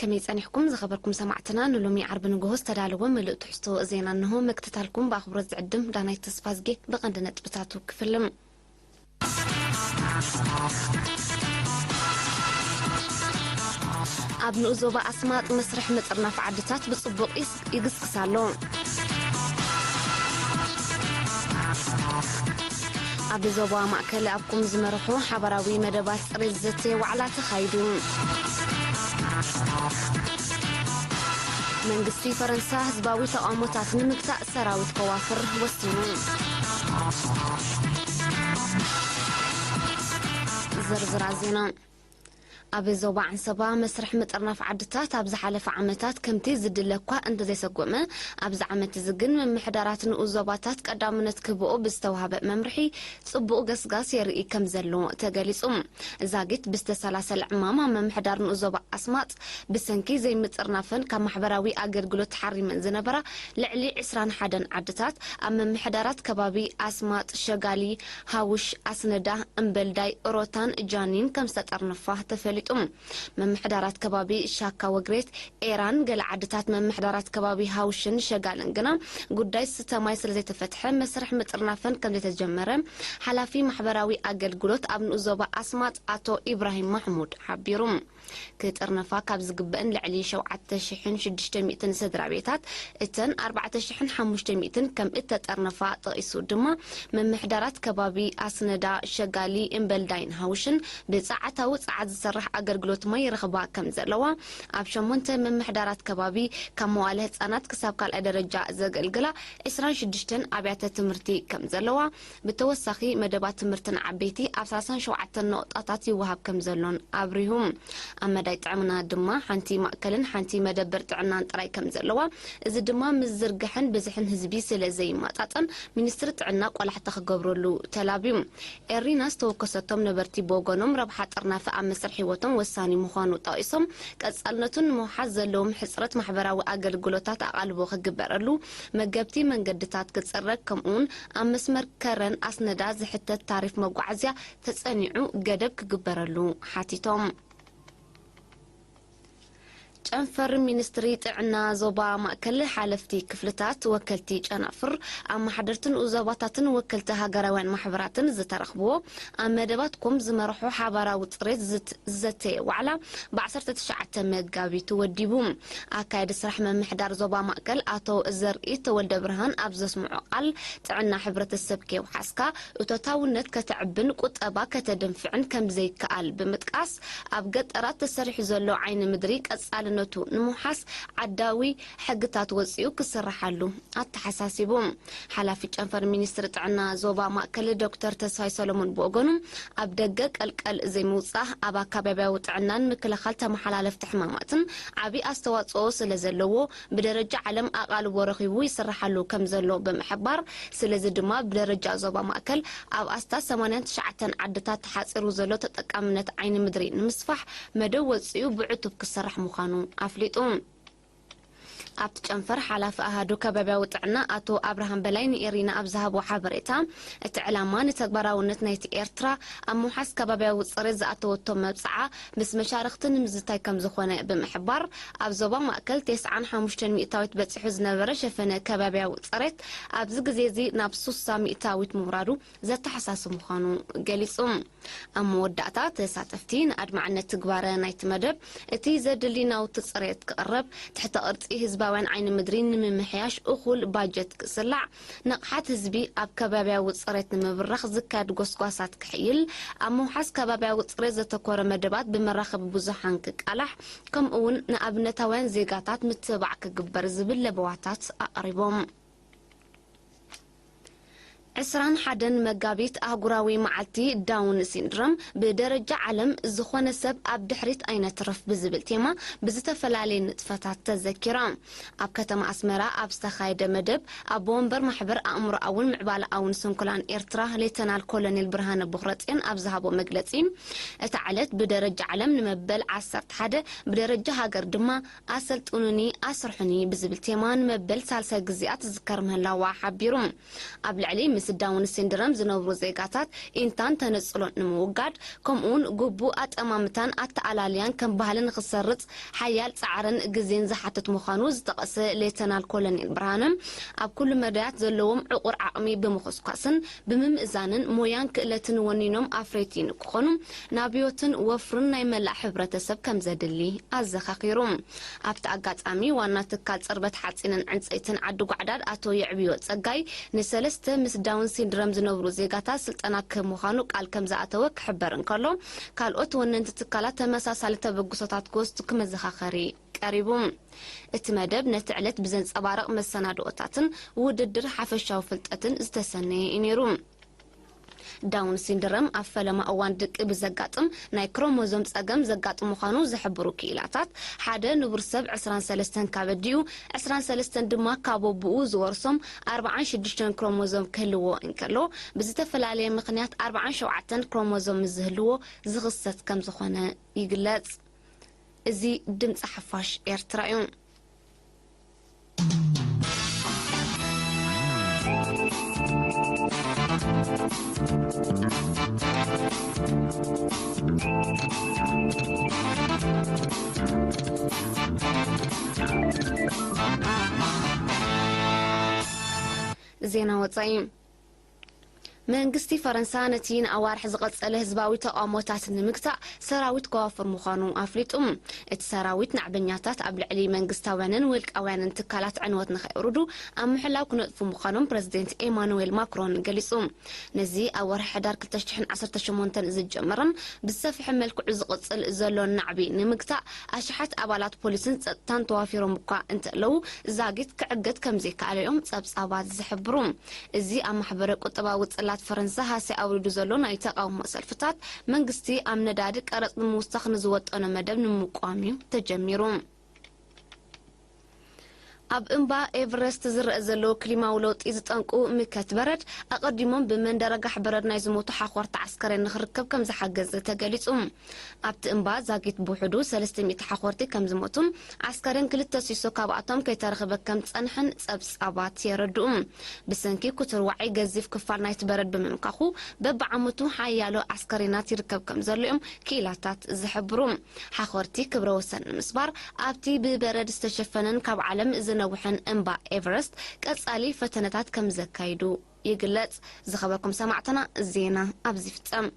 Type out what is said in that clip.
ከመይ ጸኒሕኩም ዝኸበርኩም ሰማዕትና? ንሎሚ ዓርቢ ንግሆ ዝተዳለወ ምሉእ ትሕዝቶ ዜና እንሆ። ምክትታልኩም ብኣኽብሮት ዝዕድም ዳናይት ተስፋዝጌ። ብቐንዲ ነጥብታቱ ክፍልም። ኣብ ንኡስ ዞባ ኣስማጥ መስርሕ ምጥርናፍ ዓድታት ብጽቡቕ ይስ-፣ ይግስግስ ኣሎ። ኣብ ዞባ ማእከል ኣብ ኮም ዝመርሖ ሓባራዊ መደባት ጽሬት ዘተ ዋዕላ ተኻይዱ። መንግስቲ ፈረንሳ ህዝባዊ ተቓውሞታት ንምግታእ ሰራዊት ከዋፍር ወሲኑ። ዝርዝራት ዜና። ኣብ ዞባ ዓንሰባ መስርሕ ምጥርናፍ ዓድታት ኣብ ዝሓለፈ ዓመታት ከምቲ ዝድለ እኳ እንተዘይሰጎመ፣ ኣብዚ ዓመት እዚ ግን ምምሕዳራት ንኡስ ዞባታት ቀዳምነት ክህብኦ ብዝተዋህበ መምርሒ ጽቡቕ ገስጋስ የርኢ ከም ዘሎ ተገሊጹ። ዛጊት ብዝተሰላሰለ ዕማም ኣብ ምምሕዳር ንኡስ ዞባ ኣስማጥ ብሰንኪ ዘይምጥርናፈን ካብ ማሕበራዊ ኣገልግሎት ተሓሪመን ዝነበራ ልዕሊ ዕስራን ሓደን ዓድታት ኣብ ምምሕዳራት ከባቢ ኣስማጥ፣ ሸጋሊ፣ ሃውሽ፣ ኣስነዳ፣ እምበልዳይ፣ ሮታን ጃኒን ከም ዝተጠርነፋ ተፈሊጡ። ምምሕዳራት ከባቢ ሻካ ወግሬት፣ ኤራን ገለ ዓድታት ምምሕዳራት ከባቢ ሃውሽን ሸጋልን ግና ጉዳይ ዝስተ ማይ ስለ ዘይተፈትሐ መስርሕ ምጥርናፈን ከም ዘይተጀመረ ሓላፊ ማሕበራዊ ኣገልግሎት ኣብ ንኡስ ዞባ ኣስማጥ ኣቶ ኢብራሂም ማሕሙድ ሓቢሩ። ክጥርነፋ ካብ ዝግበእን ልዕሊ ሸውዓተ ሽሕን ሽዱሽተ ሚእትን ስድራ ቤታት፣ እተን ኣርባዕተ ሽሕን ሓሙሽተ ሚእትን ከም እተጠርነፋ ጠቒሱ ድማ፣ ምምሕዳራት ከባቢ ኣስነዳ፣ ሸጋሊ፣ እምበልዳይን ሃውሽን ብጸዓታዊ ጸዓት ዝሰርሕ ኣገልግሎት ማይ ይረኽባ ከም ዘለዋ፣ ኣብ ሸሞንተ ምምሕዳራት ከባቢ ካብ መዋለ ህጻናት ክሳብ ካልኣይ ደረጃ ዘገልግላ ዕስራን ሽዱሽተን ኣብያተ ትምህርቲ ከም ዘለዋ፣ ብተወሳኺ መደባት ትምህርቲ ንዓበይቲ ኣብ ሰላሳን ሸውዓተን ነቑጣታት ይወሃብ ከም ዘሎን ኣብሪሁ። ኣብ መዳይ ጥዕና ድማ ሓንቲ ማእከልን ሓንቲ መደበር ጥዕናን ጥራይ ከም ዘለዋ፣ እዚ ድማ ምዝርጋሕን ብዝሕን ህዝቢ ስለ ዘይመጣጠን ሚኒስትሪ ጥዕና ቆላሕታ ክገብረሉ ተላብዩ። ኤሪና ዝተወከሰቶም ነበርቲ ብወገኖም ረብሓ ጥርናፈ ኣብ መስርሕ ህይወቶም ወሳኒ ምዃኑ ጠቒሶም፣ ቀጻልነቱ ንምውሓስ ዘለዎም ሕጽረት ማሕበራዊ ኣገልግሎታት ኣቓልቦ ክግበረሉ፣ መገብቲ መንገድታት ክጽረግ፣ ከምኡውን ኣብ መስመር ከረን ኣስነዳ ዝሕተት ታሪፍ መጓዓዝያ ተጸኒዑ ገደብ ክግበረሉ ሓቲቶም። ጨንፈር ሚኒስትሪ ጥዕና ዞባ ማእከል ሓለፍቲ ክፍልታት፣ ወከልቲ ጨናፍር፣ ኣመሓደርትን ዞባታትን ወከልቲ ሃገራውያን ማሕበራትን ዝተረኽብዎ ኣብ መደባት ኮም ዝመርሖ ሓባራዊ ጽሬት ዝት-፣ ዝዘተየ ዋዕላ ብ ዓሰርተ ትሽዓተ መጋቢት ወዲቡ። ኣካያዲ ስራሕ ምምሕዳር ዞባ ማእከል ኣቶ ዘርኢ ተወልደ ብርሃን ኣብ ዘስምዖ ቃል፣ ጥዕና ሕብረተሰብ ከይውሓስካ እቶታውነት ከተዕብን ቁጠባ ከተደንፍዕን ከም ዘይከኣል ብምጥቃስ፣ ኣብ ገጠራት ተሰሪሑ ዘሎ ዓይኒ ምድሪ ቀጻልነቱ ንምውሓስ ዓዳዊ ሕግታት ወጺኡ ክስርሓሉ ኣተሓሳሲቡ። ሓላፊ ጨንፈር ሚኒስትሪ ጥዕና ዞባ ማእከል ዶክተር ተስፋይ ሰሎሞን ብወገኑ፣ ኣብ ደገ ቀልቀል ዘይምውጻእ፣ ኣብ ኣካባቢያዊ ጥዕናን ምክልኻል ተመሓላለፍቲ ሕማማትን ዓቢ ኣስተዋጽኦ ስለ ዘለዎ፣ ብደረጃ ዓለም ኣቓልቦ ረኺቡ ይስርሓሉ ከም ዘሎ ብምሕባር፣ ስለዚ ድማ ብደረጃ ዞባ ማእከል ኣብ ኣስታት ሰማንያን ትሽዓተን ዓድታት ተሓጺሩ ዘሎ ተጠቃምነት ዓይኒ ምድሪ ንምስፋሕ መደብ ወጺኡ ብዕቱብ ክስራሕ ምዃኑ ኣፍሊጡ። ኣብቲ ጨንፈር ሓላፊ ኣሃዱ ከባቢያዊ ጥዕና ኣቶ ኣብርሃም በላይ ንኤሪና ኣብ ዝሃቦ ሓበሬታ፣ እቲ ዕላማ ንተግባራውነት ናይቲ ኤርትራ ኣብ ምውሓስ ከባቢያዊ ጽሬት ዝኣተወቶ መብጽዓ ምስ መሻርኽቲ ንምዝታይ ከም ዝኾነ ብምሕባር፣ ኣብ ዞባ ማእከል ተስዓን ሓሙሽተን ሚእታዊት በጺሑ ዝነበረ ሸፈነ ከባቢያዊ ጽሬት ኣብዚ ግዜ እዚ ናብ ሱሳ ሚእታዊት ምውራዱ ዘተሓሳስብ ምዃኑ ገሊጹ። ኣብ መወዳእታ፣ ተሳተፍቲ ንኣድማዕነት ትግባረ ናይቲ መደብ፣ እቲ ዘድሊ ናውቲ ጽሬት ክቕረብ፣ ትሕተ ቅርጺ ህዝባውያን ዓይኒ ምድሪ ንምምሕያሽ እኹል ባጀት ክስላዕ፣ ንቕሓት ህዝቢ ኣብ ከባቢያዊ ጽሬት ንምብራኽ ዝካየድ ጎስጓሳት ክሕይል፣ ኣብ ምውሓስ ከባቢያዊ ጽሬት ዘተኮረ መደባት ብመራኸቢ ብዙሓን ክቃላሕ፣ ከምኡ እውን ንኣብነታውያን ዜጋታት ምትብባዕ ክግበር ዝብል ለበዋታት ኣቕሪቦም። ዕስራን ሓደን መጋቢት ኣህጉራዊ መዓልቲ ዳውን ሲንድሮም ብደረጃ ዓለም ዝኾነ ሰብ ኣብ ድሕሪት ኣይነትርፍ ብዝብል ቴማ ብዝተፈላለየ ንጥፈታት ተዘኪራ። ኣብ ከተማ ኣስመራ ኣብ ዝተኻየደ መደብ ኣቦ ወንበር ማሕበር ኣእምሮኣውን ምዕባለኣውን ስንኩላን ኤርትራ ሌተናል ኮሎኔል ብርሃነ ቦኽረጽዮን ኣብ ዝሃቦ መግለጺ፣ እታ ዕለት ብደረጃ ዓለም ንመበል ዓሰርተ ሓደ ብደረጃ ሃገር ድማ ኣሰልጥኑኒ ኣስርሑኒ ብዝብል ቴማ ንመበል ሳልሳይ ግዜኣ ትዝከር ምህላዋ ሓቢሩ። ኣብ ልዕሊ ምስ ዳውን ሲንድረም ዝነብሩ ዜጋታት ኢንታን ተነጽሎን ንምውጋድ፣ ከምኡውን ግቡእ ኣጠማምታን ኣተኣላልያን ከም ባህሊ ንኽሰርጽ ሓያል ጻዕርን ግዜን ዝሓትት ምዃኑ ዝጠቐሰ ሌተናል ኮሎኔል ብርሃነ፣ ኣብ ኩሉ መዳያት ዘለዎም ዕቑር ዓቕሚ ብምኹስኳስን ብምምእዛንን ሞያን ክእለትን ወኒኖም ኣፍረይቲ ንክኾኑ ናብዮትን ወፍርን ናይ መላእ ሕብረተሰብ ከም ዘድሊ ኣዘኻኺሩ። ኣብቲ ኣጋጣሚ ዋና ትካል ጽርበት ሓጺንን ዕንጸይትን ዓዲ ጓዕዳድ ኣቶ የዕብዮ ጸጋይ ንሰለስተ ምስ ዳውን ሲንድረም ዝነብሩ ዜጋታት ስልጠና ክህብ ምዃኑ ቃል ከም ዝኣተወ ክሕበር እንከሎ፣ ካልኦት ወነንቲ ትካላት ተመሳሳሊ ተበግሶታት ክወስዱ ክመዘኻኸሪ ቀሪቡ። እቲ መደብ ነቲ ዕለት ብዘንጸባርቕ መሰናድኦታትን ውድድር ሓፈሻዊ ፍልጠትን ዝተሰነየ እዩ ነይሩ። ዳውን ሲንድረም ኣብ ፈለማ እዋን ድቂ ብዘጋጥም ናይ ክሮሞዞም ጸገም ዘጋጥም ምዃኑ ዝሕብሩ ክኢላታት፣ ሓደ ንቡር ሰብ ዕስራን ሰለስተን ካብ ኣዲኡ፣ ዕስራን ሰለስተን ድማ ካብ ኣቦኡ ዝወርሶም ኣርባዓን ሽዱሽተን ክሮሞዞም ክህልዎ እንከሎ፣ ብዝተፈላለየ ምኽንያት ኣርባዓን ሸውዓተን ክሮሞዞም ምስ ዝህልዎ ዝኽሰት ከም ዝኾነ ይግለጽ። እዚ ድምጺ ሓፋሽ ኤርትራ እዩ። ዜና ወጻኢ። መንግስቲ ፈረንሳ ነቲ ንኣዋርሕ ዝቐጸለ ህዝባዊ ተቓውሞታት ንምግታእ ሰራዊት ከዋፍር ምዃኑ ኣፍሊጡ። እቲ ሰራዊት ናዕበኛታት ኣብ ልዕሊ መንግስታውያንን ውልቃውያንን ትካላት ዕንወት ንኸየውርዱ ኣብ ምሕላው ክነጥፉ ምዃኖም ፕረዚደንት ኤማኑዌል ማክሮን ገሊጹ። ነዚ ኣብ ወርሒ ሕዳር ክልተ ሽሕን ዓሰርተ ሸሞንተን ዝጀመረን ብዝሰፍሐ መልክዑ ዝቕጽል ዘሎን ናዕቢ ንምግታእ ኣሽሓት ኣባላት ፖሊስን ጸጥታን ተዋፊሮም እኳ እንተለዉ፣ ዛጊት ክዕገት ከም ዘይከኣለ እዮም ጸብጻባት ዝሕብሩ። እዚ ኣብ ማሕበረ ቁጠባዊ ጽላት ፈረንሳ ሃስያ ኣውሪዱ ዘሎ ናይ ተቓውሞ ሰልፍታት፣ መንግስቲ ኣብ ነዳዲ ቀረጽ ንምውሳኽ ንዝወጠኖ መደብ ንምቋም እዩ ተጀሚሩ። ኣብ እምባ ኤቨረስት ዝረአ ዘሎ ክሊማዊ ለውጢ ዝጠንቁ ምከት በረድ፣ ኣቐዲሞም ብመንደረጋሕ በረድ ናይ ዝሞቱ ሓኾርቲ ዓስከሬን ንኽርከብ ከም ዝሓገዘ ተገሊጹ። ኣብቲ እምባ ዛጊት ብውሕዱ ሰለስተ ሚእቲ ሓኾርቲ ከም ዝሞቱን ዓስከሬን ክልተ ሲሶ ካብኣቶም ከይተረኽበ ከም ዝጸንሐን ጸብጻባት የረድኡ። ብሰንኪ ክቱር ዋዒ ገዚፍ ክፋል ናይቲ በረድ ብምምካኹ፣ በብዓመቱ ሓያሎ ዓስከሬናት ይርከብ ከም ዘሎ እዮም ክኢላታት ዝሕብሩ። ሓኾርቲ ክብረ ወሰን ንምስባር ኣብቲ ብበረድ ዝተሸፈነን ካብ ዓለም ዝነውሐን እምባ ኤቨረስት ቀጻሊ ፈተነታት ከም ዘካይዱ ይግለጽ። ዝኸበርኩም ሰማዕትና፣ ዜና ኣብዚ ይፍጸም።